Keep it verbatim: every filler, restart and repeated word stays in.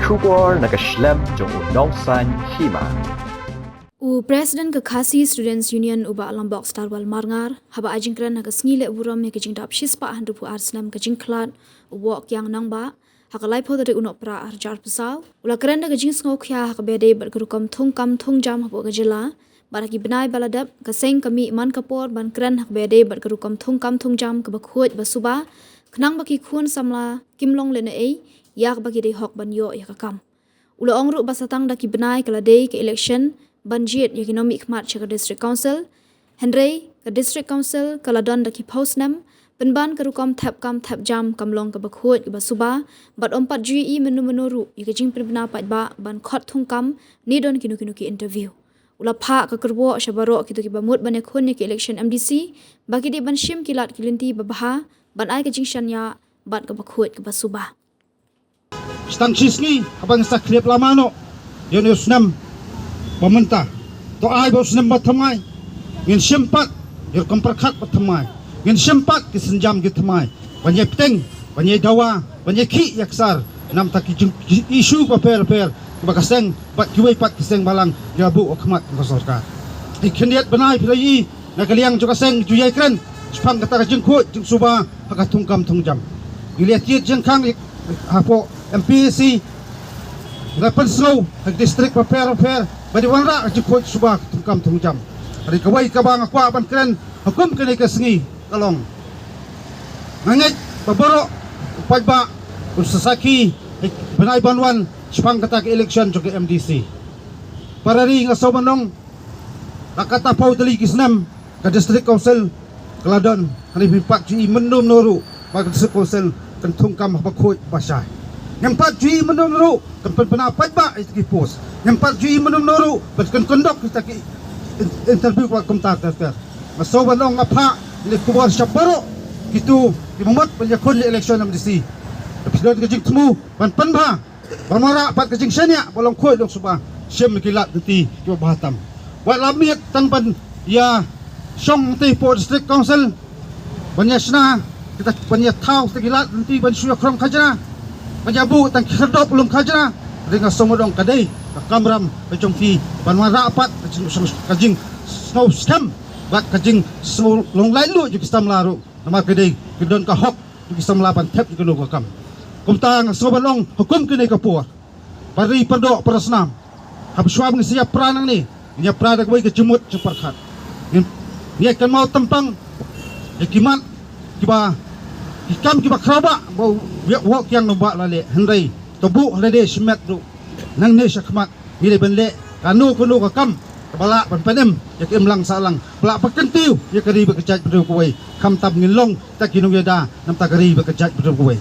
Khubor na ka shlem jong u Nongsaiñ Hima. U President ka Khasi Students Union u Bah Lambok Starwell Marngar, haba ai jingkren ha ka sngi leh burom ïa ka jingdap shispah hynriewphew ar snem ka jingkhlad u Woh Kiang Nangbah, ha ka laiphew tarik u Nohprah arhajar arphew saw, u la kren da ka jingsngewkhia ha kaba ïadei bad ka rukom thungkam thungjam hapoh ka jylla, bad ha ki bnai ba la dep, ka seng ka mih man ka por ban kren ha kaba ïadei bad ka rukom thungkam thungjam kaba khuid ba suba, khnang ba ki khun samla kim long lehnohei ïa kaba ki dei hok ban ïoh ïa ka kam. U la ong ruh ba sa tang da ki bnai ka la dei ka election ban jied ïa ki nongmihkhmat sha ka District Council. Hynrei ka District Council ka la don da ki phew snem, pynban ka rukom thep kam thep jam kam long kaba khuid kaba suba, bad ym pat ju ïohi mynno mynno ruh ïa ka jingpynbna paidbah ban khot thungkam ne don kino kino ki interview. U la phah ka kyrwoh sha baroh kito kiba mut ban ïakhun ïa ka election M D C, ba ki dei ban shim ki lad ki lynti babha ban ai ka jingshaniah bad kaba khuid kaba suba. Sa tang shi sngi haba ngin sa khlep lama noh ïa une u snem ba mynta. To ai ba u snem ba thymmai ngin shim pat ïa ka rukom pyrkhat ba thymmai, ngin shim pat ki sienjam ki thymmai ban ïai bteng, ban ïai dawa, ban ïai khih ïa ka sar namar ki jing, ki issue bapher bapher kiba ka seng bad kiwei pat ki seng balang ki la buh ha khmat ka sorkar. Ki khyndiat bnai phi la ïohi na ka liang jong ka seng ju ïai kren shaphang kata ka jingkhuid jingsuba ha ka thungkam thungjam. Ngi la thied jingkhang hapoh M P A C, ngi la pynsngew ha ki district bapher bapher ba dei wanrah ka jingkhuid suba ha ka thungkam thungjam. Hynrei kawei kaba nga kwah ban kren ha kum kane ka sngi ka long, nga ngeit ba baroh u paidbah un sa sakhi ha ki bnai ban wan shaphang kata ka election jong ka M D C. Para ri, nga sngew ban ong ba kata phew tylli ki snem ka District Council ka la don, hynrei ngim pat ju ïohi mynno mynno ruh ba ka District Council kan thungkam haba khuid ba shai. Ngim pat ju ïohi mynno mynno ruh kan pynbna paidbah ïa ki post. Ngim pat ju ïohi mynno mynno ruh ba kan conduct kita ki in-, interview ba kumta ter ter. Nga sngew ban ong, nga phah ïa ka khubor sha baroh kito kiba mut ban ïakhun ïa ka election M D C. Te phi don ka jingthmu ban pynbha, ban wanrah pat ka jingshaniah ba long khuid long suba, shim ki lad lynti kiba bha tam. Wat la miet tang ban ïa shong lynti hapoh District Council ban ïa shna kita, ban ïa thaw kita ki lad lynti ban shu ïa khrong khajna, ban ïa buh tang ki khyrdop lum khajna. Hynrei nga sngew ban ong ka dei ka kamram ka jong phi ban wanrah pat ka jing, ka jingsngew skhem bad ka jingsngew long laitluid jong ki samla ruh. Namar ki dei ki don ka hok jong ki samla ban thep ïa kano ka kam. Kumta nga sngew ban ong ha kum kane ka por, para ri, para doh, para snam, haba shuwa ba ngin sa ïapra nangne, ngin ïapra da kawei ka jingmut jingpyrkhat. Ngin, ngin ïa kynmaw tympang ïa ki mat kiba, ki kam kiba khraw bha ba u Woh Kiang Nangbah u la leh, hynrei to buh ha lade shimet ruh, nangne sha khmat ngi dei ban leh kano kano ka kam kaba lah ban pynim ïa ka imlang sahlang, ba lah ban kyntiew ïa ka ri bad ka jaitbynriew kawei. Khamtam ngin long kita ki nongïada namar ka ri bad ka jaitbynriew kawei.